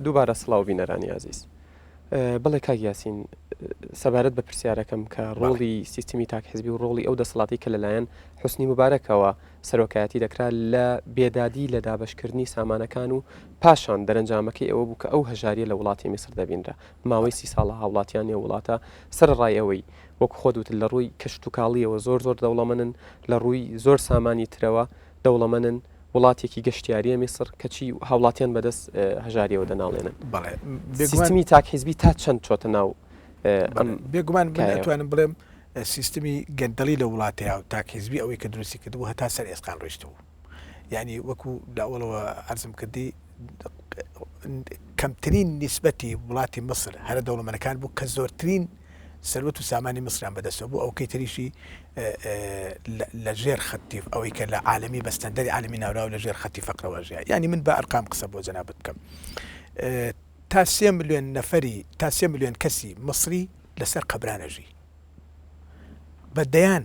دووبارە سڵاو بینەرانی ئازیز. بەڵێ کاک یاسین سەبارەت بە پرسیارەکەم کە ڕۆڵی سیستمی تاک حزبی و ڕۆڵی ئەو دەسەڵاتی کە لەلایەن حوسنی موبارەکەوە سەرۆکایەتی دەکرا لە بێدادی لە دابەشکردنی سامانەکان و پاشان دەرەنجامەکەی ئەوە بوو کە ئەو هەژاریە لە وڵاتی میسر دەبینرا ماوەی سی ساڵە هاوڵاتیانی ئەو وڵاتە سەرەڕای ئەوەی وەک خۆت وتت لە ڕووی کشتوکاڵیەوە زۆر زۆر دەوڵەمەنن لە ڕووی زۆر سامانی ترەوە دەوڵەمەنن وڵاتێکی گەشتیاریە میسر کەچی هاوڵاتیان بەدەست هەژاریەوە دەناڵێنن بەڵێ سیستمی تاک حیزبی تا چەند چۆتە ناو بێگومان من ئەتوانم بڵێم سیستمی گەندەڵی لە وڵاتەیە و تاک حیزبی ئەوەی کە دروستی کردبوو هەتا سەر ئێسقان ڕۆیشتبوو یعنی وەکو لە ئەوڵەوە عەرزم کردی کەمترین نیسبەتی وڵاتی میسر هەرە دەوڵەمەنەکان بوو کە زۆرترین سەروەت و سامانی میسریان بەدەستەوە بوو ئەوکەی تریشی لە ژێر خەتی ئەوەی کە لە عالمی بەستەندەری عالمی ناوراو لە ژێر خەتی فەقرەوە ژیا یعنی من بە ئەرقام قسە بۆ جەنابت بکەم تا سێ ملیۆن نەفەری تا سێ ملیۆن کەسی میسری لەسەر قەبرانەژی بە دەیان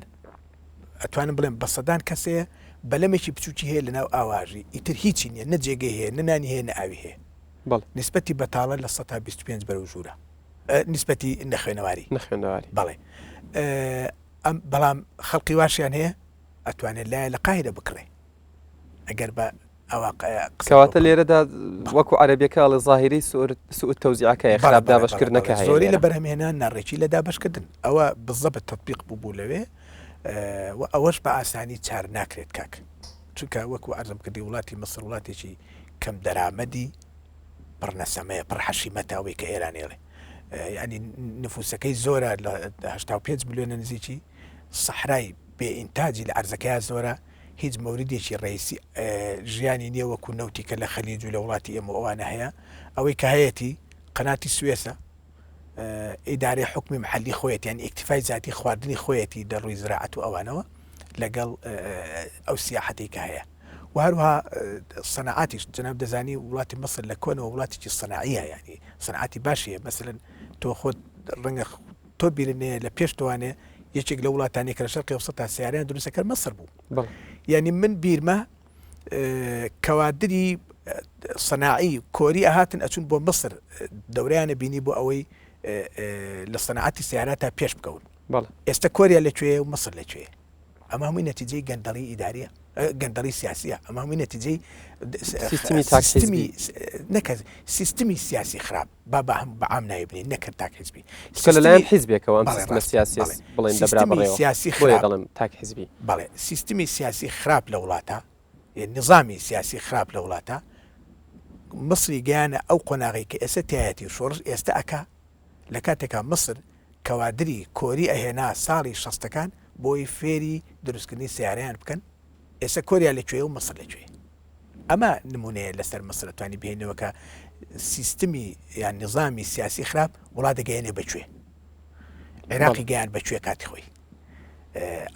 ئەتوانم بڵێم بە سەدان کەس هەیە بەلەمێکی بچووکی هەیە لەناو ئاواژی ئیتر هیچی نییە نە جێگەی هەیە نە نانی هەیە نە ئاوی هەیە بەڵێ. نیسبەتی بەتاڵە 25% بەرەو ژوورە نیسبەتی نەخوێنەواری نەخوێندەواری بەڵێ ئەم بەڵام خەڵقی واشیان هەیە ئەتوانێت لایە لە قاهیرە بکڕێ ئەگەر بە کەواتە لێرەدا وەکو عەرەبیەکە ئەڵێ زاهیری سوء تەوزیعەکەیە خراپ دابەشکردنەکە هەیە زۆری لە بەرهەمهێنان ناڕێکی لە دابەشکردن ئەوە بزەبت تەطبیق بوو بوو لەوێ و ئەوەش بە ئاسانی چار ناکرێت کاک چونکە وەکو عەرزم کردی وڵاتی میسر وڵاتێکی کەم دەرامەدی پڕ نەسەمەیە پڕ حەشیمەتە ئەوەی کە ئێران ئێڵێ ینی نفوسەکەی زۆرە لە 85 ملیۆنە نزیکی سەحرای بێ ئینتاجی لە عەرزەکەیا زۆرە هیچ مەوریدێکی ڕەیسی ژیانی نییە وەکو نەوتی کە لە خەلیج و لە وڵاتی ئێمە ئەوانە هەیە ئەوەی کە هەیەتی قەناتی سوێسە ئیدارەی حکومی محلی خۆیەتی یان ئیکتیفای زیاتی خواردنی خۆیەتی لە ڕووی زراعەت و ئەوانەوە لەگەڵ ئەو سیاحەتی کە هەیە و هەروها سەنعاتیش جناب دەزانی وڵاتی مصر لە کۆنەوە وڵاتێکی سەنعیە ینی سەنعاتی باشیە مەسەن تۆ خۆت ڕەنگە تۆ بیرت نەیە لە پێش توانێ یەکێک لە وڵاتانی کە لە شەرقی ئەوسەتا سیارەیان دروست کرد مەسر بوو یعنی من بیرمە کەوادری سەناعی کۆری ئەهاتن ئەچون بۆ مصر دەوریانە بینی بۆ ئەوەی لە سەنعەتی سیارات تا پێش بکەون ئێستا کۆریا لەکوێ و مصر لەکوێ ئەمە هەمووی نەتیجەی گەندەڵی ئیداریە گەندەڵی سیاسیە ئەمە هەمووی نەتیجەی سیستمی تاک سیستمی نەکە سیستمی سیاسی خراپ با بە هەم بە عام ناوی بنێین نەک هەر تاک حیزبی چونکە لەلایەن حیزبێکەوە ئەم سیستمە سیاسیە بڵێن دەبرا سیستمی بەڕێوە سیاسی بۆیە خراپ دەڵێم تاک حیزبی. بەڵێ سیستمی سیاسی خراپ لە وڵاتە نظامی سیاسی خراپ لە وڵاتە مصری گەیانە ئەو قۆناغی کە ئێستا تایەتی و شۆڕش ئێستا ئەکا لە کاتێکا مصر کەوادری کۆری ئەهێنا ساڵی شەستەکان بۆی فێری دروستکردنی سەیارەیان بکەن ئێستا کۆریا لە کوێ و مصر لە کوێ ئەمە نمونەیە لەسەر مصر توانی بهێنەوە کە سیستمی یان نظامی سیاسی خراپ وڵات دەگەیەنێ بەکوێ عێراقی گەیان بەکوێ کاتی خۆی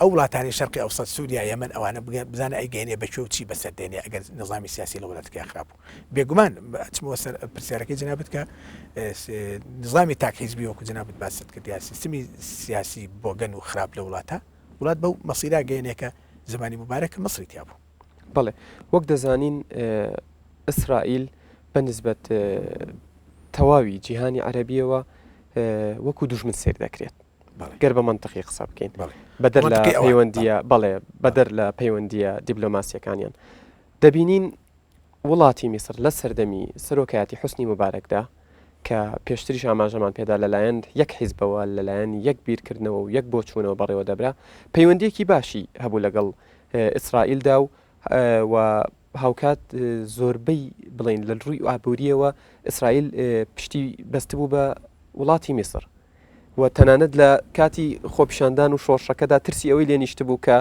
ئەو وڵاتانی شەرقی ئەوسەت سووریا یەمەن ئەوانە بزانە ئەیگەێنێ بەکوێ و چی بەسەر دێنێ ئەگەر نظامی سیاسی لە وڵاتەکە خراپ بوو بێگومان ئەچمەوە سەر پرسیارەکەی جنابت کە نظامی تاک حیزبی وەکو جنابت باست کرد یا سیستمی سیاسی بۆگەن و خراپ لە وڵاتە وڵات بەو مەسیرا گەێنێکە زمانی مبارەکە مصری تیا بوو. بەڵێ وەک دەزانین ئیسرائیل بە نسبەت تەواوی جیهانی عەرەبیەوە وەکو دوژمن سیر دەکرێت گەر بە منطقی قسە بکەین بەدەر لە پەیوەندیە بەڵێ بەدەر لە پەیوەندیە دیبلۆماسیەکانیان دەبینین وڵاتی میسر لە سەردەمی سەرۆکایەتی حوسنی موبارەکدا کە پێشتریش ئاماژەمان پێدا لەلایەن یەک حیزبەوە لەلایەن یەک بیرکردنەوە و یەک بۆچوونەوە بەڕێوە دەبرا پەیوەندیەکی باشی هەبوو لەگەڵ ئیسرائیلدا و و هاوکات زۆربەی بڵین لە ڕووی ئابووریەوە ئیسرائیل پشتی بەستبوو بە وڵاتی میسر و تەنانەت لە کاتی خۆپیشاندان و شۆڕشەکەدا ترسی ئەوەی لێ نیشتبوو کە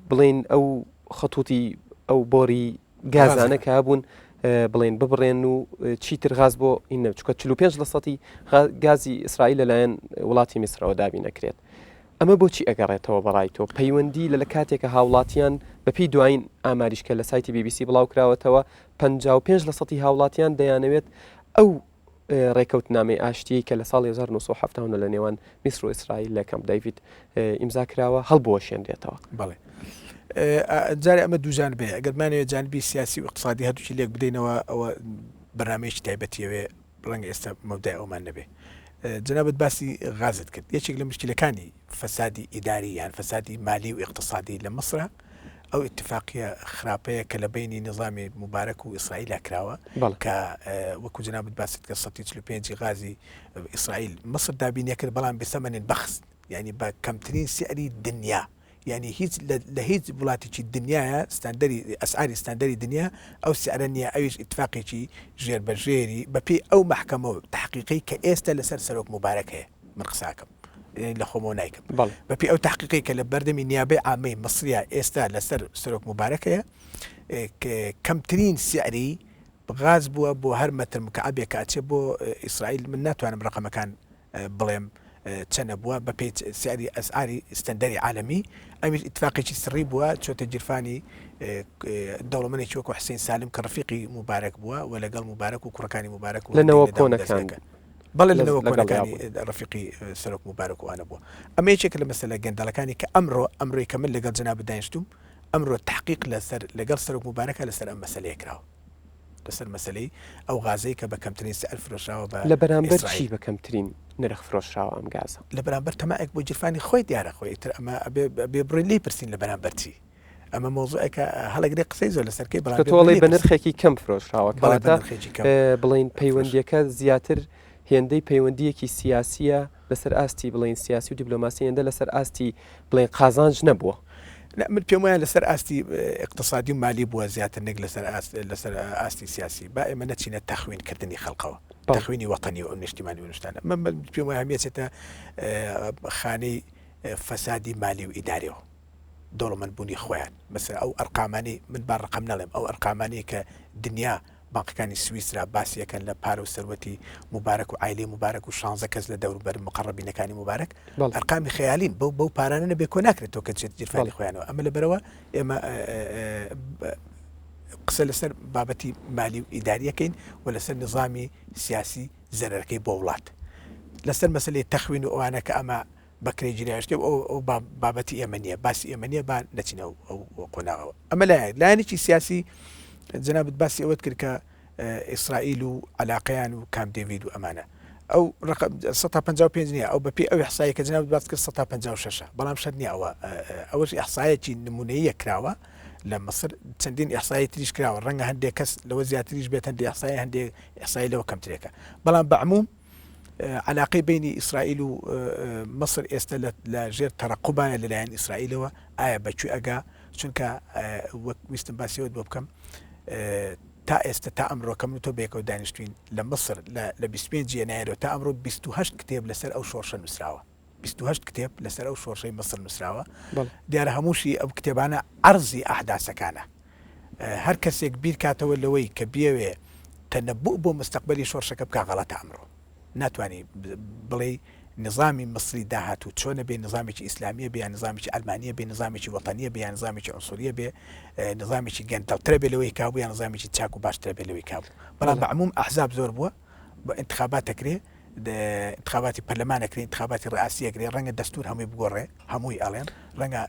بڵێن ئەو خەتوتی ئەو بۆری گازانە کە هەبوون بڵێن ببڕێن و چیتر غاز بۆ ئینە چکە 45 لە سەتی گازی ئیسرائیل لەلایەن وڵاتی میسرەوە دابی نەکرێت ئەمە بۆچی ئەگەڕێتەوە بەڕای تۆ پەیوەندی لە لە کاتێکە هاوڵاتیان بەپی دوایین ئاماریش کە لە سایتی BBC بڵاو کراوەتەوە 55 لە سەتی هاوڵاتیان دەیانەوێت ئەو ڕێکەوتنامەی ئاشتیی کە لە ساڵی 1970 لە نێوان میسر و ئیسرائیل لە کەمپ دەیڤید ئیمزا کراوە هەڵبوەشێنرێتەوە. بەڵێ جارێ ئەمە دوو جانبەیە ئەگەر بمانەوێت جانبی سیاسی و اقتصادی هەردووکی لێک بدەینەوە ئەوە بەرنامەیەکی تایبەتی ئەوێ ڕەنگە ئێستا مەودای ئەومان نەبێ. جەنابت باسی غازت کرد یەکێک لە مشکلەکانی فەسادی ئیداری یان فەسادی مالی و ئیقتسادی لە مصرە ئەو ئیتفاقیە خراپەیە کە لە بەینی نیزامی موبارەک و ئیسرائیلا کراوە کە وەکو جەنابت باست کرد 145 غازی ئیسرائیل مصر دابینی کرد بەڵام بسەمەن بەخس یعنی بە کەمترین سعری دنیا یانی هیچ لە هیچ وڵاتێکی دنیایە ستاندەری ئەسعاری ستاندەری دنیا ئەو سعرە نییە ئەویش ئیتفاقێکی ژێر بە ژێری بە پێی ئەو مەحکەمە و تەحقیقەی کە ئێستە لەسەر سەرۆک موبارەک هەیە من قساکەم یانی لە خۆمەوە نایکەم بەڵێ بە پێی ئەو تەحقیقەی کە لە بەردەمی نیابەی عامەی مصریە ئێستا لەسەر سەرۆک موبارەک هەیە کەمترین سعری غاز بووە بۆ هەر مەتر مکعبێک کە ئەچێ بۆ ئیسرائیل من ناتوانم ڕەقەمەکان بڵێم چەنە بووە بە پێی سعری ئەسعاری ستەندەری عالەمی ئەویش ئیتفاقێکی سڕی بووە چۆتە گیرفانی دەوڵەمەنێکی وەکو حسین سالم کە ڕفیقی موبارەک بووە و لەگەڵ موبارەک و کوڕەکانی موبارەک و لە نەوە کۆنەکان بەڵێ لە نەوە کۆنەکانی ڕفیقی سەرۆک موبارەک و ئەوانە بووە ئەمە یەکێکە لە مەسەلە گەندەڵەکانی کە ئەمڕۆ ئەمڕۆی کە من لەگەڵ جەنابت دانیشتووم ئەمڕۆ تحقیق لەسەر لەگەڵ سەرۆک موبارەکە لەسەر ئەم مەسەلەیە کراوە. لەسەر مەسەلەی ئەو غازەی کە بە کەمترین سعر فرۆشراوە بە لە بەرامبەر چی بە کەمترین نرخ فرۆشراوە ئەم گازە؟ لە بەرامبەر تەماعێک بۆ گیرفانی خۆی دیارە خۆی ئیتر ئەمە ئەبێ ئەبێ بڕۆین لێی پرسین لە بەرامبەر چی؟ ئەمە مەوزوعێکە هەڵەگرێ قسەی زۆر لەسەر کەی بەڵام کە تۆ ئەڵێی بە نرخێکی کەم فرۆشراوە کەواتە بڵێین پەیوەندییەکە زیاتر هێندەی پەیوەندییەکی سیاسییە لەسەر ئاستی بڵێین سیاسی و دیبلۆماسی هێندە لەسەر ئاستی بڵێین قازانج نەبووە. نا من پێم وایە لەسەر ئاستی ئیقتسادی و مالی بووە زیاتر نەک لەسەر ئاست لەسەر ئاستی سیاسی با ئێمە نەچینە تەخوین کردنی خەڵکەوە تەخوینی وەتەنی و نیشتیمانی و نیشتانە من من پێم وایە هەمیەچێتە خانەی فەسادی مالی و ئیداریەوە دەوڵەمەند بوونی خۆیان مەسەلەن ئەو ئەرقامانەی من با ڕقم نەڵێم ئەو ئەرقامانەی کە دنیا بانقەکانی سویسرا باسی ئەکەن لە پارە و سەروەتی موبارەک و عایلەی موبارەک و شانزە کەس لە دەوروبەر مقەڕەبینەکانی موبارەک ئەرقامی خەیالین بەو بەو پارانە نەبێ کۆ ناکرێتەوە کە چێت گیرفانی خۆیانەوە ئەمە لەبەرەوە ئێمە قسە لەسەر بابەتی مالی و ئیداریەکەین و لەسەر نظامی سیاسی زەرەرەکەی بۆ وڵات لەسەر مەسلەی تەخوین و ئەوانە کە ئەمە بەکرێ گیراوە ئەو ئەو بابەتی ئێمە نییە باسی ئێمە نییە با نەچینە ئەو قۆناغەوە ئەمە لایەک لایەنێکی سیاسی جەنابت باسی ئەوەت کرد کە ئیسرائیل و علاقەیان و کام دێڤید و ئەمانە ئەو ڕقم 155 نییە ئەو بەپی ئەو ئەحسایە کە جنابت باس کرد 156 بەڵام شەر نییە ئەوە ئەوەش ئەحسایەکی نمونەیە کراوە لە مصر چەندین ئەحسای تریش کراوە ڕەنگە هەندێک کەس لەوە زیاتریش بێت هەندێک ئەحسای هەندێک ئەحسای لەوە کەمترێکە بەڵام بەعموم عەلاقەی بەینی ئیسرائیل و میسر ئێستە لە ژێر تەرەقوبایە لەلایەن ئیسرائیلەوە، ئایا بە کوێ ئەگا؟ چونکە وەک ویستم باسی ئەوەت بۆ بکەم تا ئێستە تا ئەمڕۆ کە من و تۆ بەیەکەوە دانیشتوین لە میسر لە 25 یەنایەرەوە تا ئەمڕۆ 28 کتێب لەسەر ئەو شۆڕشە نووسراوە. 28 کتێب لەسەر ئەو شۆڕشەی میسر نووسراوە. دیارە هەمووشی ئەو کتێبانە عەرزی ئەحداسەکانە. هەر کەسێک بیرکاتەوە لەوەی کە بیەوێ تەنەبوء بۆ مستەقبەلی شۆڕشەکە بکا غەڵەتە ئەمڕۆ ناتوانی بڵێی نظامی میسری داهاتوو چۆنە بێ نظامێکی ئیسلامیە بێ یان نظامێکی عەلمانیە بێ نظامێکی وەتەنیە بێ یان نظامێکی عنصریە بێ نظامێکی گەندەڵترە بێ لەوەی کابوو یان نظامێکی چاک و باشترە بێ لەوەی کابوو بەڵام بە عموم ئەحزاب زۆر بووە بە ئینتخابات دەکرێ ئینتخاباتی پەرلەمان ئەکرێ ئینتخاباتی ڕئاسی ئەکرێ ڕەنگە دەستور هەمووی بگۆڕێ هەمووی ئەڵێم ڕەنگە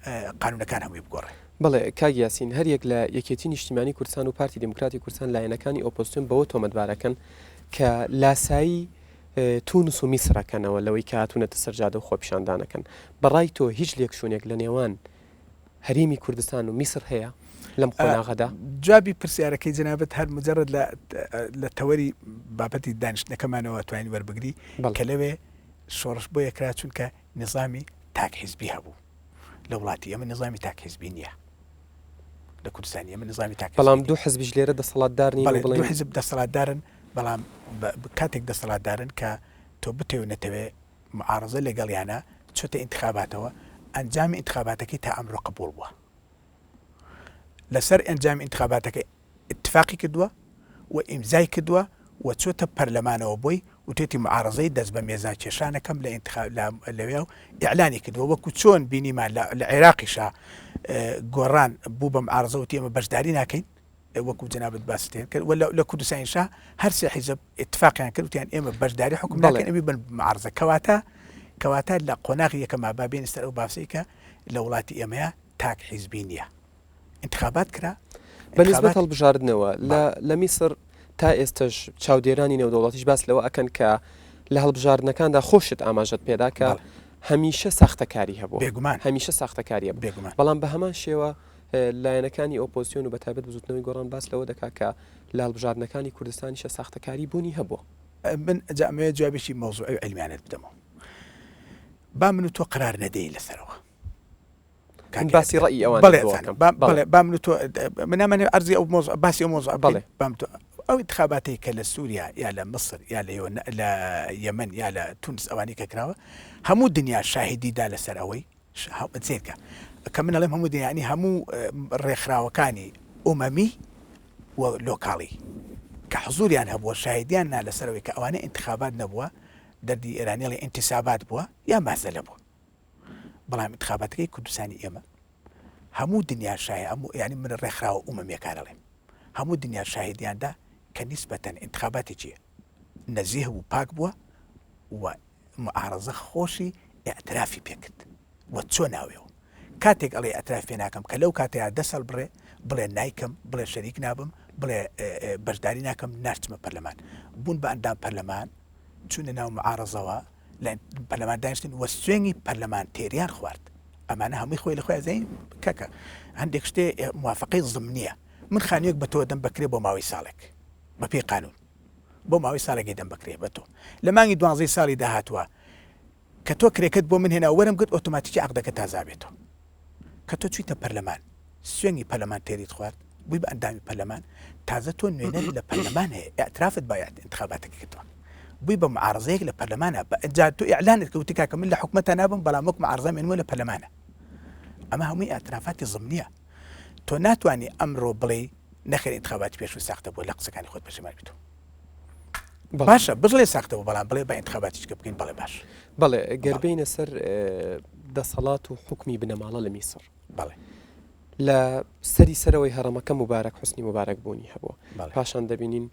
قانونەکان هەمووی بگۆڕێ. بەڵێ کاک یاسین، هەریەک لە یەکێتی نیشتیمانی کوردستان و پارتی دیموکراتی کوردستان لایەنەکانی ئۆپۆزسیۆن بەوە تۆمەتبار ئەکەن کە لاسایی تونس و میسر ئەکەنەوە لەوەی کە هاتوونەتە سەر جادە و خۆپیشاندان ئەکەن. بە ڕای تۆ هیچ لێکچوونێک لە نێوان هەرێمی کوردستان و میسر هەیە لەم قۆناغەدا؟ جوابی پرسیارەکەی جەنابت هەر مجرد لە لە تەوەری بابەتی دانیشتنەکەمانەوە توانین وەربگری کە لەوێ شۆڕش بۆیە کرا چونکە نیزامی تاک حیزبی هەبوو لە وڵاتی ئێمە نیزامی تاک حیزبی نییە لە کوردستانی ئێمە نیزامی تاک بەڵام دوو حزبیش لێرە دەسەڵاتدار نین دوو حزب دەسەڵاتدارن بەڵام کاتێک دەسەڵاتدارن کە تۆ بتەوێ نەتەوێ معارەزە لەگەڵیانە چۆتە ئینتخاباتەوە ئەنجامی ئینتخاباتەکەی تا ئەمرۆ قبوڵ بووە لەسەر ئەنجامی ئینتخاباتەکەی ئیتفاقی کردووە و ئیمزای کردووە و چۆتە پەرلەمانەوە بۆی وتێتی معارەزەی دەست بە مێزا کێشانەکەم لە ئینتخاب لەوێ و ئیعلانی کردووە وەکو چۆن بینیمان لە عێراقیشا گۆڕان بوو بە معارەزە وتی ئێمە بەشداری ناکەین وەکو جەنابت باست کرد و لە کوردستانیشا هەر سێ حیزب ئیتفاقیان کرد وتیان ئێمە بەشداری حکوم ناکەین ئەبی بن معارزە کەواتە کەواتە لە قۆناغی یەکەما با بێنە سەر ئەو باسەی کە لە وڵاتی ئێمەیە تاک حیزبی نییە انتخابات کرا بە نسبەت هەڵبژاردنەوە لە لە میسر. تا ئێستەش چاودێرانی نێودەوڵەتیش باس لەوە ئەکەن کە لە هەڵبژاردنەکاندا خۆشت ئاماژەت پێدا کە هەمیشە ساختەکاری هەبوو بێگومان هەمیشە ساختەکاریە بێگومان بەڵام بە هەمان شێوە لایەنەکانی ئۆپۆزیسیۆن و بەتایبەت بزوتنەوەی گۆڕان باس لەوە دەکات کە لە هەڵبژاردنەکانی کوردستانیشە ساختەکاری بوونی هەبووە. من جا ئەمەوێت جوابێکی مەوزوعی و عیلمیانەت بدەمەوە. با من و تۆ قەرار نەدەین لەسەرەوە. من باسی ڕەئی ئەوان بەڵێ بەڵێ با من و تۆ من نامەنێ عەرزی ئەو مەوزوع باسی ئەو مەوزوع بەڵێ بام تۆ ئەو انتخاباتەی کە لە سووریا یا لە میسر یا لە لە یەمەن یا لە تونس ئەوانی کە کراوە هەموو دنیا شاهیدی دا لەسەر ئەوەی سەیرکە کە من ئەڵێم هەموو دنیا یانی هەموو ڕێکخراوەکانی ئومەمی و لۆکاڵی کە حزوریان هەبووە شاهیدیان نا لەسەرەوەی کە ئەوانە ئینتخابات نەبووە دەردی ئێرانیڵی ئینتیسابات بووە یا مەهزەلە بووە بەڵام ئینتخاباتەکەی کوردستانی ئێمە هەموو دنیا شای هەموو ینی من ڕێکخراوە ئومەمیەکان ئەڵێم هەموو دنیا شاهیدیاندا کە نیسبەتەن ئینتخاباتێکی نەزیه و پاک بووە و معارەزە خۆشی ئیعترافی پێ کرد و چۆ ناوێەوە. کاتێک ئەڵێ ئیعتراف پێ ناکەم کە لەو کاتەیا دەس هەڵبڕێ بڵێ نایکەم، بڵێ شەریک نابم، بڵێ بەشداری ناکەم، ناچمە پەرلەمان. بوون بە ئەندام پەرلەمان، چوونە ناو معارەزەوە، لە پەرلەمان دانیشتن و سوێنی پەرلەمانتێریان خوارد. ئەمانە هەمووی خۆی لە خۆیان زانین کاکە هەندێک شتێ موافقەی زمنییە. من خانوویەک بە تۆ دەم بە کرێ بۆ ماوەی ساڵێک بە پێی قانوون. بۆ ماوەی ساڵێک ئەیدەم بە کرێ بە تۆ لە مانگی دوانزەی ساڵی داهاتووە کە تۆ کرێکەت بۆ من هێنا وەرم گرت ئۆتۆماتیکی عەقدەکە تازا بێتەوە کە تۆ چویتە پەرلەمان سوێنی پەرلەمان تێریت خوارد بووی بە ئەندامی پەرلەمان تازە تۆ نوێنەر لە پەرلەمان هەیە ئیعترافت بە ئینتخاباتەکە کردووە بووی بە معارزەیەک لە پەرلەمانە جا تۆ ئیعلانت کە وتی کاکە من لە حکومەتە نابم بەڵام وەک معارزە مێنمەوە لە پەرلەمانە ئەمە هەمووی ئیعترافاتی زمنیە تۆ ناتوانی ئەمرۆ بڵێی نەخێر ئینتخاباتی پێشوو ساختە بووە لە قسەکانی خۆت پەشیمان بیتەوە باشە بڵێ ساختە بوو بەڵام بڵێ بە ئینتخاباتیش کە بکەین بەڵێ باش بەڵێ گەر بینە سەر دەسەڵات و حکمی بنەماڵە لە میسر بەڵێ لە سەری سەرەوەی هەڕەمەکە مبارەک حوسنی مبارەک بوونی هەبووە پاشان دەبینین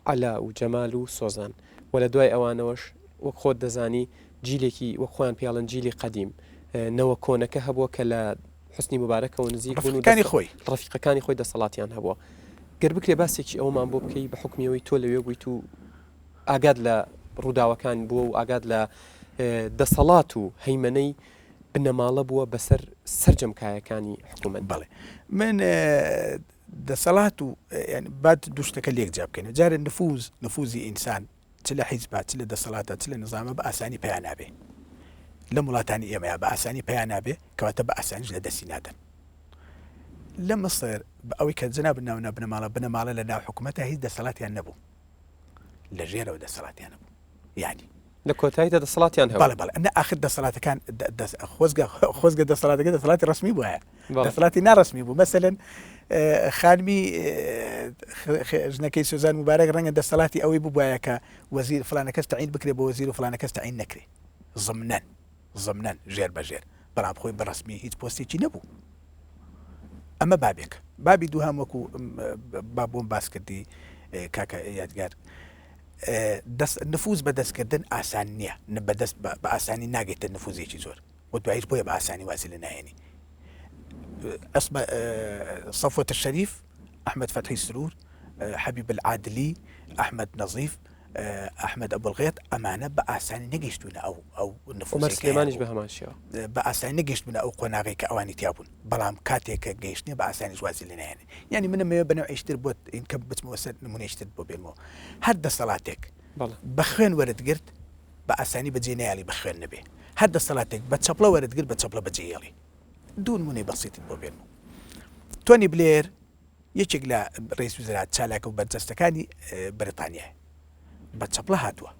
عەلا و جەمال و سۆزان و لە دوای ئەوانەوەش وەک خۆت دەزانی جیلێکی وەک خۆیان پێڵن جیلی قەدیم نەوە کۆنەکە هەبووە کە لە حوسنی موبارەکەوە نزیک بوون و ڕەفیقەکانی خۆی. ڕەفیقەکانی خۆی دەسەڵاتیان هەبووە. گەر بکرێ باسێکی ئەوەمان بۆ بکەی بە حوکمی ئەوەی تۆ لەوێ بوویت و ئاگات لە ڕووداوەکان بووە و ئاگات لە دەسەڵات و هەیمەنەی بنەماڵە بووە بەسەر سەرجەم کایەکانی حکوومەت. بەڵێ من دەسەڵات و یانی با دوو شتەکە لێک جیا بکەینەوە. جارێ نفوز، نفوزی ئینسان چ لە حیزبا، چ لە دەسەڵاتا، چ لە نیزامە بە ئاسانی پەیا نابێ. لەم وڵاتانی ئێمەیا بە ئاسانی پەیا نابێ، کەواتە بە ئاسانیش لە دەستی نادەن. لە میسر بە ئەوەی کە جەنابت ناو نا بنەماڵە، بنەماڵە لە ناو حکوومەتا هیچ دەسەڵاتیان نەبوو. لە ژێرەوە دەسەڵاتیان هەبوو. یانی. لە کۆتاییدا دەسەڵاتیان هەبوو. بەڵێ بەڵێ. نە ئاخر دەسەڵاتەکان خۆزگە خۆزگە دەسەڵاتەکە دەسەڵاتی ڕەسمی بوایە. دەسەڵاتی ناڕەسمی بوو. مەسەلەن خانمی ژنەکەی سوزان موبارەک ڕەنگە دەسەڵاتی ئەوەی ببوایە کە وەزیر فلانە کەس تەعین بکرێ بۆ وەزیر و فلانە کەس تەعین نەکرێ. ضمنەن ضمنەن ژێر بە ژێر. بەڵام خۆی بە ڕەسمی هیچ پۆستێکی نەبوو. ئەمە بابێک. بابی دووهەم وەکو با بۆم باس کردی کاکە یادگار دەست نفوز بەدەستکردن ئاسان نییە بەدەست بە ئاسانی ناگەیتە نفوزێکی زۆر و دوایش بۆیە بە ئاسانی وازی لە ناهێنی ئەسمە سەفوەتە شەریف ئەحمد فەتحی سرور حەبیب العادلی ئەحمد نەزیف ئەحمد ئەبوالغێت ئەمانە بە ئاسانی نەگەیشتوونە ئەو ئەو نفوزەی کە سلێمانیش بە هەمان شێوە بە ئاسانی نەگەیشتبوونە ئەو قۆناغەی کە ئەوانی تیا بوون بەڵام کاتێک کە گەیشتنێ بە ئاسانیش وازی لێ ناهێنێ یانی من ئەمەوێ بە نەوعێکی تر بۆت کە بچمەوە سەر نموونەیەکی تر بۆ بێنمەوە هەر دەسەڵاتێک بە خوێن وەرت گرت بە ئاسانی بەجێ نایەڵی بە خوێن نەبێ هەر دەسەڵاتێک بە چەپڵە وەرت گرت بە چەپڵە بەجێ یەڵی دوو نموونەی بەسیتت بۆ بێنمەوە تۆنی بلێر یەکێک لە ڕئیس وزرا چالاکە و بەرجەستەکانی بەریتانیایە. بە چەپڵە هاتووە.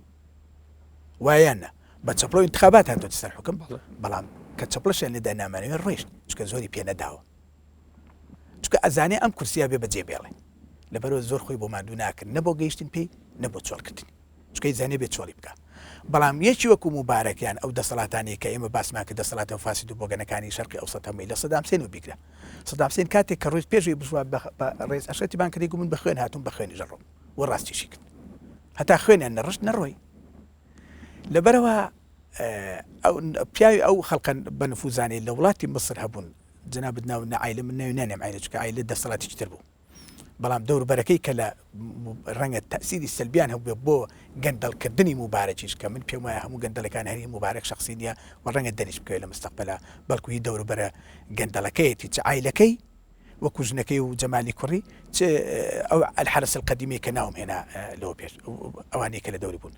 وایە یان نا؟ بە چەپڵە و ئینتخابات هاتووەتە سەر حوکم، بەڵام کە چەپڵەشیان لێدا نامانەوێ ڕۆیشت، چونکە زۆری پێ نەداوە. چونکە ئەزانێ ئەم کورسیە بێ بەجێ بێڵێ. لەبەرئەوە زۆر خۆی بۆ ماندوو ناکرد، نە بۆ گەیشتن پێی، نە بۆ چۆڵکردنی. چونکە ئەیزانێ بێ چۆڵی بکا. بەڵام یەکی وەکو موبارەک یان ئەو دەسەڵاتانەی کە ئێمە باسمان کرد دەسەڵاتە فاسد و بۆگەنەکانی شەرقی ئەوسەت هەمووی لە سەدام حسێنەوە بیگرە. سەدام حسێن کاتێک کە ڕۆیشت پێش ئەوەی بشوا بە ڕێز ئەشرەتی بان کردی گوت من بە خوێن هاتووم بە خوێنیش ئەڕۆم و ڕاستیشی کرد. هەتا خوێنیان نەڕشت نەڕۆی. لەبەرئەوە ئەو پیاوی ئەو خەڵکە بە نفوزانەی لە وڵاتی میسر هەبوون جەنابت ناو نە عایلە من ناوی نانێم عایلە چونکە عایلە دەسەڵاتێکی تر بوو. بەڵام دەوروبەرەکەی کە لە ڕەنگە تەئسیری سەلبیان هەبووبێ بۆ گەندەڵکردنی موبارەکیش کە من پێم وایە هەموو گەندەڵەکان هەر هی موبارەک شەخسی نییە و ڕەنگە دەریش بکەوێت لە مستەقبەلا بەڵکو هی دەوروبەرە گەندەڵەکەیەتی چ عایلەکەی وەکو ژنەکەی و جەمالی کوڕی چ ئەو الحرس القدیمەی کە ناوم هێنا لەوە پێش ئەوانەی کە لە دەوری بوون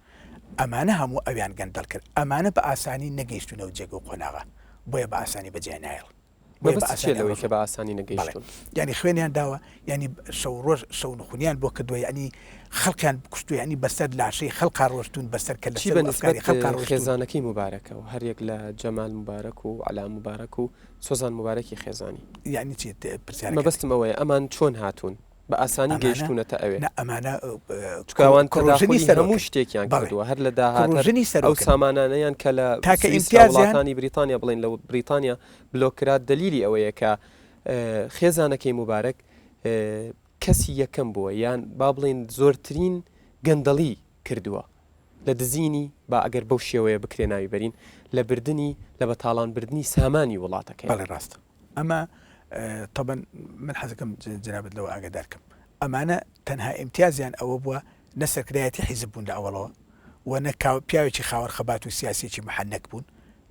ئەمانە هەموو ئەویان گەندەڵ کرد ئەمانە بە ئاسانی نەگەیشتونە و جێگە و قۆناغە بۆیە بە ئاسانی بەجێ نایەڵ مەبەست چیە لەوەی کە بە ئاسانی نەگەیشتوون؟ یانی خوێنیان داوە یانی شەو ڕۆژ شەو نخونیان بۆ کردووە یانی خەڵکیان کوشتووە یانی بەسەر لاشەی خەڵقا ڕۆشتوون بەسەر کە چی بە نسبەت خێزانەکەی موبارەکەوە هەریەک لە جەمال موبارەک و عەلا موبارەک و سۆزان موبارەکی خێزانی؟ یانی چی پرسیارەکەت؟ مەبەستم ئەوەیە ئەمان چۆن هاتوون؟ بە ئاسانی گەیشتوونەتە ئەوێ؟ نا ئەمانە چونکە ئەوان تەداخولی هەموو شتێکیان کردووە هەر لە داهات ئەو سامانانەیان کە لە تاکە ئیمتیازیان وڵاتانی بریتانیا بڵێن لە بریتانیا بلۆک کرا دەلیلی ئەوەیە کە خێزانەکەی موبارەک کەسی یەکەم بووە یان با بڵێن زۆرترین گەندەڵی کردووە لە دزینی با ئەگەر بەو شێوەیە بکرێ ناوی بەرین لە بردنی لە بە تاڵان بردنی سامانی وڵاتەکەی. بەڵێ ڕاستە ئەمە تەبەن من حەزەکەم جەنابت لەوە ئاگادار کەم ئەمانە تەنها ئیمتیازیان ئەوە بووە نە سەرکردایەتی حیزب بوون لە ئەوەڵەوە و نە پیاوێکی خاوەن خەبات و سیاسیەکی محەنەک بوون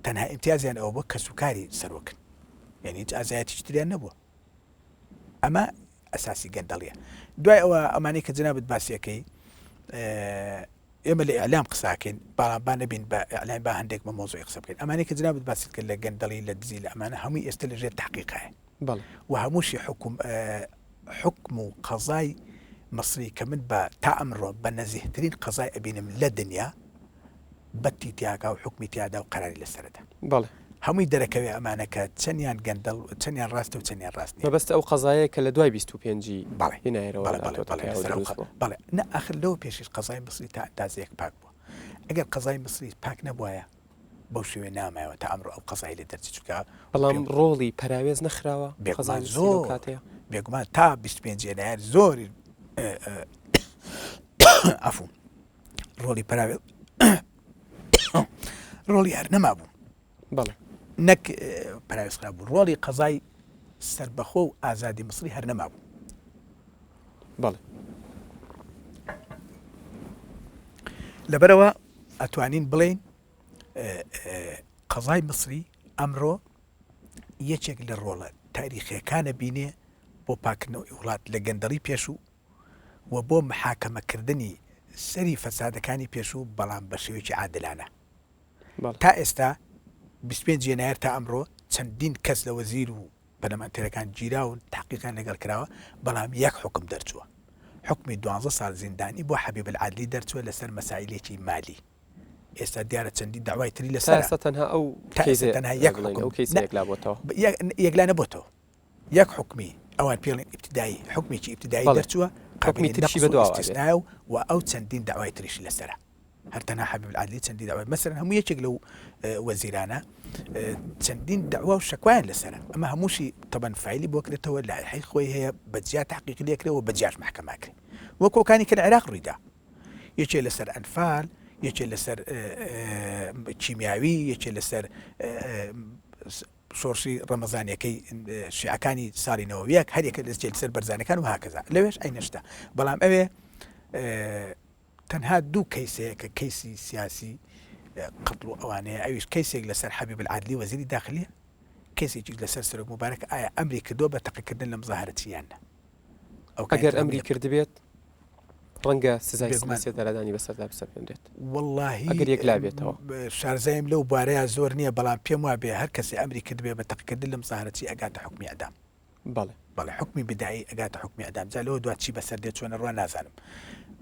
تەنها ئیمتیازیان ئەوە بووە کەسوکاری سەرۆکن یعنی هیچ ئازایەتیی تریان نەبووە ئەمە ئەساسی گەندەڵیە دوای ئەوە ئەمانەی کە جەنابت باسیەکەی ئێمە لە ئیعلام قساکەین بەڵام با نەبین بە ئیعلام با هەندێک بە مۆزوعی قسە بکەین ئەمانەی کە جنابت باست کرد لە گەندەڵی لە دزی لە ئەمانە هەمووی ئێستا لە ژێر تحقیقایە بەڵێ و هەمووشی حکوم حکم و قەزای مصری کە من بە تا ئەمڕۆ بە نەزیهترین قەزای ئەبینم لە دنیا بەتی تیاکا و حکمی تیادا و قەراری لەسەرەدا بەڵێ. هەمووی دەرەکەوێ ئەمانە کە چەنیان گەندەڵ چەنیان ڕاستە و چەنیان ڕاست نیە. مەبەستە ئەو قەزایەیە کە لە دوای 25 ی بەڵێ ینایرەوە بەڵێ بەڵێ هاتۆتە بەڵێ کایەوە لەسەر ئەو دروست قە بووە. بەڵێ نا ئاخر لەوە پێشیش قەزای میسری تا ئەندازەیەک پاک بووە ئەگەر قەزای میسری پاک نەبوایە بەو شێوەیە نامایەوە تا ئەمڕۆ ئەو قەزای لێ دەرچێ چونکە بەڵام پێم ڕۆڵی پەراوێز نەخراوە بێگومان قەزای میسری لەو زۆر کاتەیە؟ بێگومان تا 25 ینایەر زۆری عەفوو ڕۆڵی پەراوێز ڕۆڵی هەر نەمابوو. بەڵێ. نەک پەراوێز خرابوو، ڕۆڵی قەزای سەربەخۆ و ئازادی میسری هەر نەمابوو. بەڵێ. لەبەرئەوە ئەتوانین بڵێین قەزای میسری ئەمڕۆ یەکێک لە ڕۆڵە تاریخیەکانە بینێ بۆ پاکردنەوەی وڵات لە گەندەڵی پێشوو و بۆ محاکەمەکردنی سەری فەسادەکانی پێشوو بەڵام بە شێوەیەکی عادلانە. تا ئێستا 25 ینایەر تا ئەمڕۆ چەندین کەس لە وەزیر و پەرلەمانتێرەکان گیراون تحقیقیان لەگەڵ کراوە بەڵام یەک حوکم دەرچووە حوکمی دوانزە ساڵ زیندانی بۆ حەبیب العادلی دەرچووە لەسەر مەسایلێکی مالی ئێستا دیارە چەندین داوای تری لەسەر تا ئێستا تەنها ئەو تا ئێستا تەنها یەک حوکم ئەو کەیسە یەکلا بۆتەوە یەکلا نەبۆتەوە یەک حوکمی ئەوان پێڵێن ئیبتیدایی حوکمێکی ئیبتیدایی دەرچووە حوکمی قابلی ترشی نەقص و بەدواوە ئەبێت. ئیستیسنایە و و ئەو چەندین دەعوای تریشی لەسەرە هەر تەنها حەبیب العدلی چەندین دەعوای مەسەلەن هەموو یەکێک لەو وەزیرانە چەندین دەعوا و شەکوایان لەسەرە ئەمە هەمووشی تەبەن فایلی بۆ کرێتەوە لایحەی خۆی هەیە بە جیا تحقیقی لێکرێ و بە جیاش محکەمە کرێ وەک ئەوکانی کە لە عێراق ڕوویدا یەکێ لەسەر ئەنفال یەکێ لەسەر کیمیاوی یەکێ لەسەر شۆڕشی ڕەمەزانیەکەی شیعەکانی ساڵی 91 هەر یەکە لە سەر بەرزانەکان و هاکەزا لەوێش ئەی نەشتا بەڵام ئەوێ تەنها دوو کەیسەیە کە کەیسی سیاسی قتڵ و ئەوانەیە ئەویش کەیسێک لەسەر حەبیب العادلی وەزیری داخلیە کەیسێکیش لەسەر سەرۆک موبارەک ئایا ئەمری کردووە بە تەقەکردن لە مزاهرەچی یان نا ئەگەر ئەمری کردبێت ڕەنگە سزای سێدارەدانی بەسەردا بسەپێنرێت وەڵاهی ئەگەر یەکلا بێتەوە. شارەزاییم لەو بوارەیا زۆر نییە بەڵام پێم وابێ هەر کەسێ ئەمری کردبێ بە تەقەکردن لە مزاهرەچی ئەگاتە حوکمی ئیعدام. بەڵێ. بەڵێ حوکمی بدایی ئەگاتە حوکمی ئیعدام جا لەوە دوا چی بەسەر دێ چۆنە ڕوا نازانم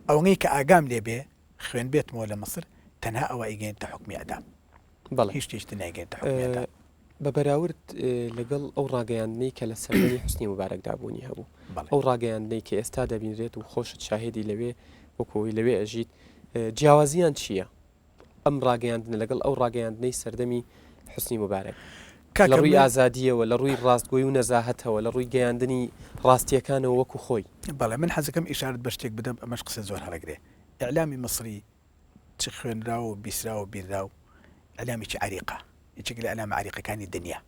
ئەوەنەی کە ئاگام لێ بێ خوێندبێتمەوە لە مصر تەنها ئەوە ئەیگەیەنتە حوکمی ئیعدام. بەڵێ. هیچ شتێکی تر نایگەیەنتە حوکمی ئیعدام. بە بەراورد لەگەڵ ئەو ڕاگەیاندنەی کە لە سەردەمی حوسنی موبارەکدا بوونی هەبوو، ئەو ڕاگەیاندنەی کە ئێستا دەبینرێت و خۆشت شاهێدی لەوێ وەکو ئەوەی لەوێ ئەژیت، جیاوازییان چییە؟ ئەم ڕاگەیاندنە لەگەڵ ئەو ڕاگەیاندنەی سەردەمی حوسنی موبارەک لە ڕووی ئازادییەوە، لە ڕووی ڕاستگۆی و نەزاهەتەوە، لە ڕووی گەیاندنی ڕاستییەکانەوە وەکو خۆی. بەڵێ من حەزەکەم ئیشارەت بە شتێک بدەم، ئەمەش قسە زۆر هەڵەگرێ. ئیعلامی میسری چ خوێنراو و بیسراو و بینراو، ئیعلامێکی عەریقە، یەکێک لە ئیعلامە عەریقەکانی دنیا.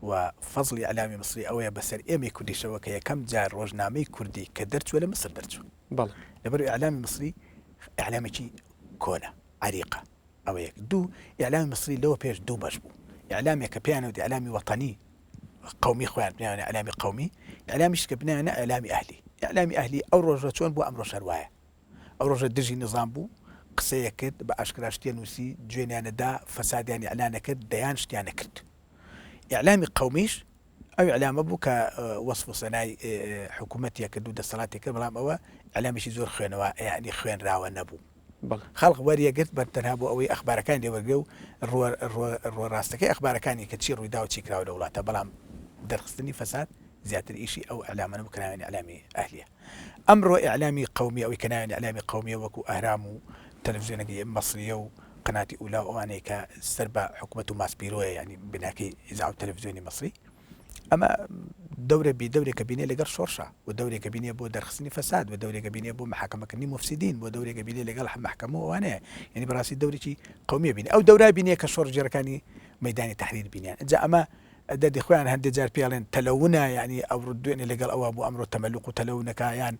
و فەزڵی ئیعلامی میسری ئەوەیە بەسەر ئێمەی کوردیشەوە کە یەکەم جار ڕۆژنامەی کوردی کە دەرچووە لە میسر دەرچوو. بەڵێ. لەبەر ئیعلامی میسری ئیعلامێکی کۆنە، عەریقە. ئەوە یەک. دوو، ئیعلامی میسری لەوە پێش دوو بەش بوو. ئیعلامێک کە پێیان وت ئیعلامی وەتەنی، قەومی خۆیان پێیان ئیعلامی قەومی، ئیعلامیش کە بنیانە ئیعلامی ئەهلی. ئیعلامی ئەهلی ئەو ڕۆژە چۆن بوو ئەمڕۆش هەر وایە. ئەو ڕۆژە دژی نیزام بوو، قسەیە کرد، بە ئاشکرا شتیە نووسی، جوێنیانە دا، فەسادیان ئیعلانە کرد، دەیان شتیانە کرد. ئیعلامی قەومیش ئەو ئیعلامە بوو کە وەسف و سەنای حکوومەتیە کرد و دەسەڵاتی کرد، بەڵام ئەوە ئیعلامێکی زۆر خوێنەوە یانی خوێنراوە نەبوو. خەڵک وەریەگرت بە تەنها بۆ ئەوەی ئەخبارەکانی لێ وەرگرێ و ڕووە ڕووە ڕاستەکەی ئەخبارەکانی کە چی ڕوویداوە چی کراوە لە وڵاتە، بەڵام دەرخستنی فەساد زیاتر ئیشی ئەو ئیعلامانە بوو کە ناویان ئیعلامی ئەهلیە. ئەمڕۆ ئیعلامی قەومی ئەوەی کە ناویان ئیعلامی قەومیە وەکو ئەهرام و تەلەفزیۆنەکەی مەسریە و قەناتی ئولا و ئەوانەی کە سەر بە حکومەت و ماسبیرۆیە یانی بناکەی ئیزاع و تەلەفزیۆنی مەسری ئەمە دەورە بی دەورێکە بینێ لەگەڵ شۆڕشە و دەورێکە بینێ بۆ دەرخستنی فەساد و دەورێکە بینێ بۆ محاکەمەکردنی مفسدین بۆ دەورێکە بینێ لەگەڵ مەحکەمە و ئەوانەیە یعنی بەڕاستی دەورێکی قومیە بینێ ئەو دەورا بینێ کە شۆڕشگێڕەکانی مەدانی تحریر بینیان ئینجا ئەمە دەردی خۆیان هەندێ جار پێی ئەڵێن تەلەونە یانی ئەوڕۆ دوێنێ لەگەڵ ئەوە بوو ئەمڕۆ تەمەلوق و تەلەونەکە یان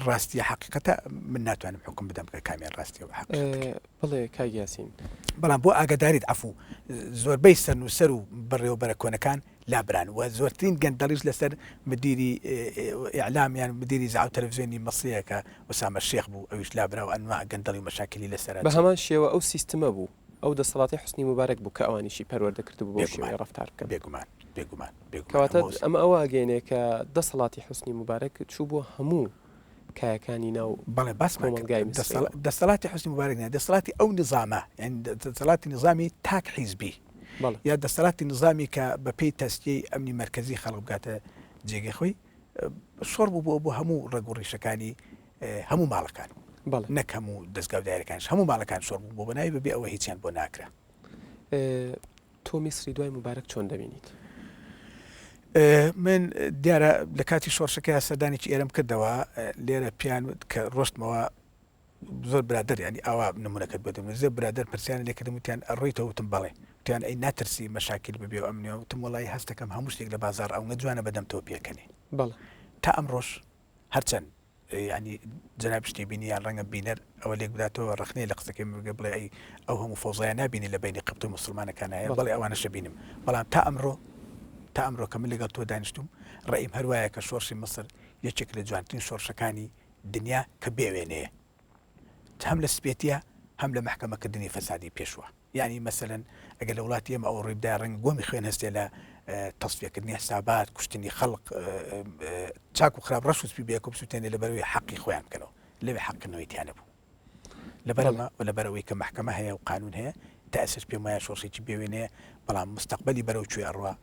ڕاستیە حەقیقەتە من ناتوانم حوکم بدەم کە کامیان ڕاستیە و حەقیقەتەکەی. بەڵێ کاک یاسین. بەڵام بۆ ئاگاداریت عەفوو زۆربەی سەرنووسەر و بەڕێوەبەرە کۆنەکان لابران و زۆرترین گەندەڵیش لەسەر مدیری ئیعلام یان مدیری ئیزاعە و تەلەفزیۆنی مەسریە کە ئوسامە شێخ بوو ئەویش لابرا و ئەنواع گەندەڵی و مەشاکیلی لەسەرە بە هەمان شێوە ئەو سیستمە بوو ئەو دەسەڵاتەی حوسنی موبارەک بوو کە ئەوانیشی پەروەردە کردبوو بەو شێوەیە ڕەفتار بکەن. بێگومان، بێگومان، بێگومان. کەواتە ئەمە ئەوە ئەگەیەنێ کە دەسەڵاتی حوسنی موبارەک چوو بۆ هەموو کایەکانی ناو بەڵێ باسمان کرد کۆمەڵگای میسریەوە. دەسەڵاتی حوسنی موبارەک نا، دەسەڵاتی ئەو نیزامە، یانی دەسەڵاتی نیزامی تاک حیزبی بەڵێ. یا دەسەڵاتی نیزامی کە بە پێی تەزکیەی ئەمنی مەرکەزی خەڵک بگاتە جێگەی خۆی، شۆڕ بوو بۆ هەموو ڕەگ و ڕیشەکانی هەموو ماڵەکان بەڵێ. نەک هەموو دەزگا و دایرەکانیش هەموو ماڵەکان شۆڕ بوو بۆ بەناوی بەبێ ئەوە هیچیان بۆ ناکرا. تۆ میسری دوای موبارەک چۆن دەبینیت؟ من دیارە لە کاتی شۆڕشەکەیا سەردانێکی ئێرەم کردەوە لێرە پێیان وت کە ڕۆشتمەوە زۆر برادەر یانی ئاوا نمونەکەت بۆ دەم زۆر برادەر پرسیان لێ کردم وتیان ئەڕۆیتەوە وتم بەڵێ وتیان ئەی ناترسی مەشاکیل ببێ و ئەمنیە وتم وەڵی هەستەکەم هەموو شتێک لە بازاڕ ئەونە جوانە بەدەم تۆ پێکەنێ بەڵێ تا ئەمڕۆش هەرچەند یانی جەنابیش تێبینی یان ڕەنگە بینەر ئەوە لێک بداتەوە ڕەخنەی لە قسەکەی من بگرێ بڵێ ئەی ئەو هەموو فەوزایە نابینی لە بەینی قبط و موسڵمانەکان هەیە بەڵێ ئەوانەشە بینم بەڵام تا ئەمڕۆ تا ئەمڕۆ کە من لەگەڵ تۆ دانیشتوم ڕەئیم هەر وایە کە شۆڕشی میسر یەکێک لە جوانترین شۆڕشەکانی دنیا کە بێ وێنەیە هەم لە سپێتیە هەم لە مەحکەمەکردنی فەسادی پێشوە. یانی مەسەلەن ئەگەر لە وڵاتی ئێمە ئەوە ڕووی بدایە ڕەنگە گۆمی خوێن هەستێ لە تەسفیەکردنی حسابات، کوشتنی خەڵک، چاک و خراپ ڕەش و سپی بەیەکەوە بسووتێنێ لەبەرئەوەی حەقی خۆیان بکەنەوە. لەوێ حەقکردنەوەی تیا نەبوو. لەبەر ئەمە و لەبەر ئەوەی کە مەحکەمە هەیە و قانوون هەیە تا ئێستاش پێم وایە شۆڕشێکی بێ وێنەیە، بەڵام مستەقبەلی بەرەو کوێ ئەڕوا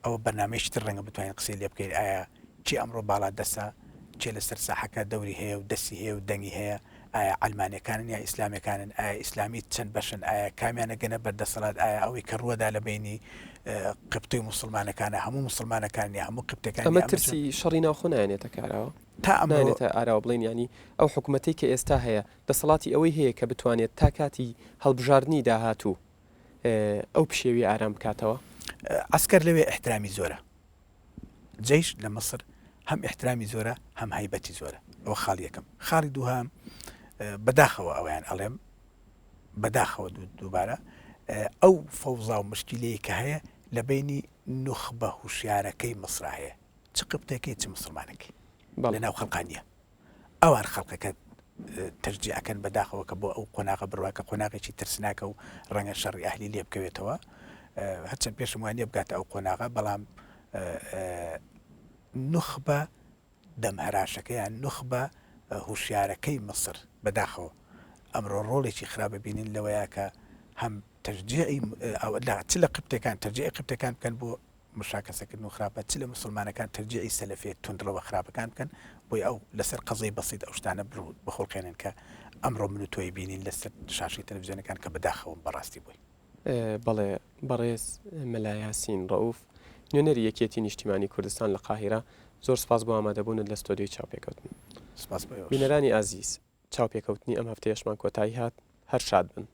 ئەوە بەرنامەیەکی تر ڕەنگە بتوانین قسەی لێ بکەین ئایا کێ ئەمڕۆ باڵا دەسە کێ لەسەر ساحەکە دەوری هەیە و دەستی هەیە و دەنگی هەیە ئایا عەلمانیەکانن یا ئیسلامیەکانن ئایا ئیسلامی چەند بەشن ئایا کامیان ئەگەنە بەر دەسەڵات ئایا ئەوەی کە ڕووەدا لە بەینی قبطی و موسڵمانەکانە هەموو موسڵمانەکان یا هەموو قبتەکان ئەمە ترسی شەڕی ناوخۆ نایەنێتە کاراوە تا ئەمڕۆ نایەنێتە ئاراوە بڵێن یانی ئەو حکومەتەی کە ئێستا هەیە دەسەڵاتی ئەوەی هەیە کە بتوانێت تا کاتی هەڵبژاردنی داهاتوو ئەو پشێویە ئارام بکاتەوە؟ عەسکەر لەوێ ئیحترامی زۆرە. جەیش لە میسر هەم ئیحترامی زۆرە هەم هەیبەتی زۆرە. ئەوە خاڵی یەکەم. خاڵی دووهەم بەداخەوە ئەوەیان ئەڵێم بەداخەوە دووبارە ئەو فەوزا و مشکیلەی کە هەیە لە بەینی نوخبە هوشیارەکەی میسرا هەیە چ قبتەکەی چ مسلمانەکەی لە ناو خەڵقا نییە. ئەوان خەڵکەکە تەشجیع ئەکەن بەداخەوە کە بۆ ئەو قۆناغە بڕوا کە قۆناغێکی ترسناکە و ڕەنگە شەڕی ئەهلی لێ بکەوێتەوە هەرچەند پێشم وانە بگاتە ئەو قۆناغە بەڵام نوخبە دەمهراشەکەیان نوخبە هوشیارەکەی مصر بەداخەوە ئەمڕۆ ڕۆڵێکی خراپ ببینین لەوەیە کە هەم تەشجیعی چ لە قبتەکان تەرجیعی قبتەکان بکەن بۆ مشاکەسەکردن و خراپە چ لە موسڵمانەکان تەرجیعی سەلەفیە توندڕەوە خراپەکان بکەن بۆیە ئەو لەسەر قەزەی بەسیت ئەو شتانە بخوڵقێنن کە ئەمڕۆ من و تۆی بینین لەسەر شاشەی تەلەفزیۆنەکان کە بەداخەوەم بەڕاستی بۆی. بەڵێ بەڕێز مەلا یاسین ڕەئوف نوێنەری یەکێتی نیشتیمانی کوردستان لە قاهیرە زۆر سپاس بۆ ئامادەبوونت لە ستۆدیۆی چاوپێکەوتن. سپاس بۆ ئێوەش. بینەرانی ئازیز چاوپێکەوتنی ئەم هەفتەیەشمان کۆتایی هات هەر شاد بن.